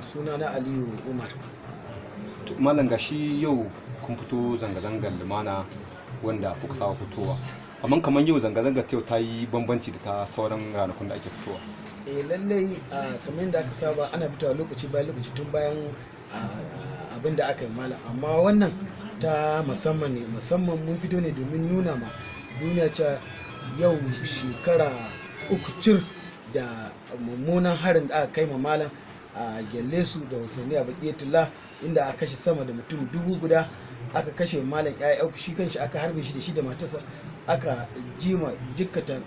Suna na Aliyu Umar. To, malam, gashi yau kun fito zanga-zangar lumana wanda kuka saba fitowa, amma kamar yau zanga-zangar ta yau ta yi bambanci da ta sauran ranakun da ake fitowa. Eh, lallai, kamar yadda aka saba ana fitowa lokaci bayan lokaci tun bayan abin da aka yi malam, amma wannan ta musamman ne. Musamman mun fito ne domin nuna ma duniya cewa yau shekara 3 cir da mummunan harin da aka kai ma malam a Gyallesu da Husainiya Bakiyatullah, inda aka kashe sama da mutum 1000, aka kashe malam ya'ya, shi kanshi aka harbe shi da shi da matarsa, aka jima jikkata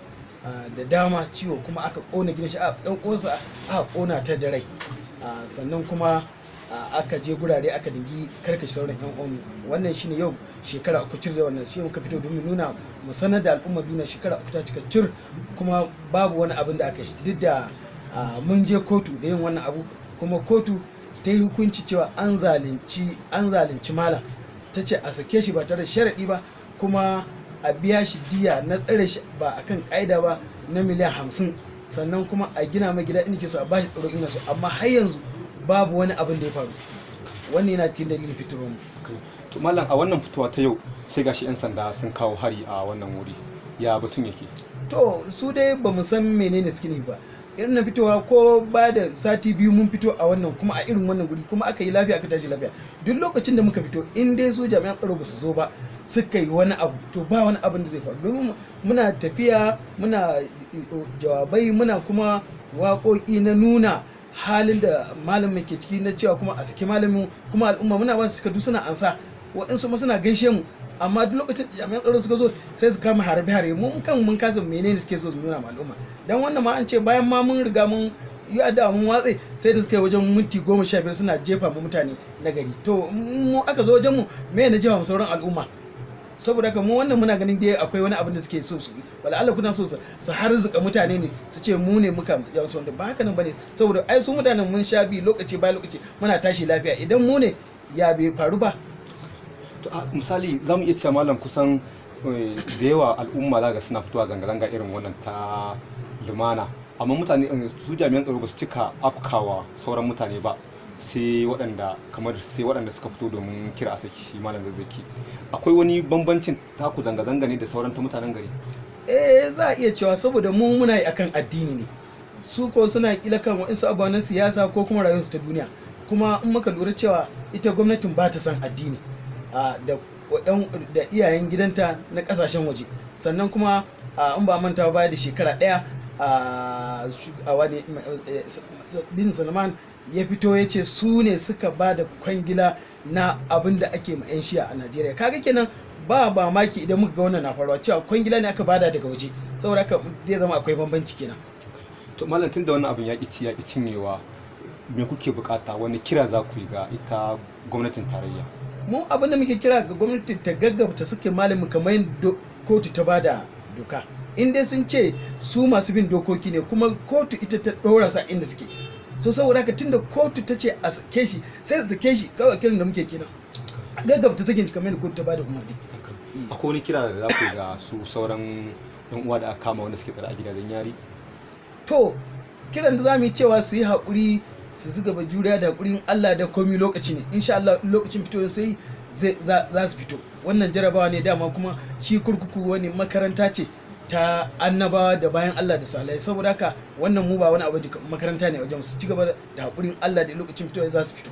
da dama ciwo, kuma aka kona gidan shi, ɗan uwansa aka kona ta da rai. Sannan kuma aka je gurare aka dingi karkashe sauran yan uwan. Wannan shine yau shekara 3 cir da wannan shi muka fito domin nuna mu sanar da al'ummar duniya shekara 3 ta cika cir kuma babu wani abin da aka yi, duk da mun je kotu da yin wannan abu, kuma kotu ta yi hukunci cewa an zalunci malam. Ta ce a sake shi ba tare da sharaɗi ba, kuma a biya shi diya na tsare shi ba akan ƙa'ida ba na miliyan 50, sannan kuma a gina mai gida inda ke so, a bashi tsaro ina so. Amma har yanzu babu wani abin da ya faru. Wannan yana cikin dalilin fitowar mu. To malam, a wannan fitowa ta yau sai gashi 'yan sanda sun kawo hari a wannan wuri, ya batun yake? To, su dai ba mu san menene suke nufi ba. Irin na fitowa ko ba da sati 2 mun fito a wannan, kuma a irin wannan guri, kuma aka yi lafiya, aka tashi lafiya. Duk lokacin da muka fito, in dai su jami'an tsaro ba su zo ba suka yi wani abu, to ba wani abin da zai faru, domin muna tafiya, muna jawabai, muna kuma waƙoƙi na nuna halin da malamin ke ciki, na cewa kuma a saki malamin, kuma al'umma muna ba su takardu suna ansa, waɗansu ma suna gaishe mu. Amma duk lokacin da jami'an tsaro suka zo, sai su kama harbe harbe. Mun kan mun kasa menene suke so su nuna ma al'umma. Dan wannan ma an ce bayan ma mun riga mun yi addu'a mun watse, sai da suka yi wajen minti 15 suna jefa mu mutane na gari. To mu aka zo wajen mu, me na jefa mu sauran al'umma? Saboda haka mu wannan muna ganin dai akwai wani abin da suke so su yi. Wala Allah kuna so su harzuka mutane ne, su ce mu ne muka yawan wanda ba haka nan bane, saboda ai su mutanen mun sha bi lokaci bayan lokaci muna tashi lafiya. Idan mu ne, ya bai faru ba? To, a misali za mu iya cewa, malam, kusan da yawa al'umma za ga suna fitowa zanga-zanga irin wannan ta lumana, amma mutane, su jami'an tsaro ba su cika afkawa sauran mutane ba, sai waɗanda kamar sai waɗanda suka fito domin kira a saki shi malam Zakzaky. Akwai wani bambancin taku zanga-zanga ne da sauran ta mutanen gari? Eh, za a iya cewa, saboda mu muna yi akan addini ne, su ko suna kila kan wa'insu abubuwa na siyasa ko kuma rayuwarsu ta duniya. Kuma in muka lura cewa ita gwamnatin ba ta son addini da iyayen gidanta na kasashen waje. Sannan kuma in ba manta ba, da shekara ɗaya a wani bin Salman ya fito ya ce su ne suka ba da kwangila na abin da ake ma 'yan Shi'a a Najeriya. Kaga kenan ba maki idan muka ga wannan na faruwa, cewa kwangila ne aka bada daga waje. Saboda haka zai zama akwai bambanci kenan. To malam, tun da wannan abin ya ci ya cinyewa, me kuke bukata? Wani kira za ku yi ga ita gwamnatin tarayya? Mu abin da muke kira ga gwamnati, ta gaggauta suke malami kamar yadda kotu ta bada doka. In dai sun ce su masu bin dokoki ne, kuma kotu ita ta ɗora su a inda suke so, saboda haka tunda kotu ta ce a sake shi, sai su sake shi kawai. Kiran da muke kenan, a gaggauta sakin shi kamar yadda kotu ta bada umarni. Akwai wani kira da za ku yi ga su sauran yan uwa da aka kama wanda suke tsare a gidajen yari? To, kiran da za mu yi cewa su yi haƙuri, su ci gaba juriya da haƙurin Allah da komi lokaci ne. Insha Allah in lokacin fito sai za su fito. Wannan jarabawa ne dama, kuma shi kurkuku wani makaranta ce ta annabawa da bayan Allah da salihai. Saboda haka wannan mu ba wani abu, makaranta ne a wajen su. Ci gaba da haƙurin Allah da lokacin fito za su fito.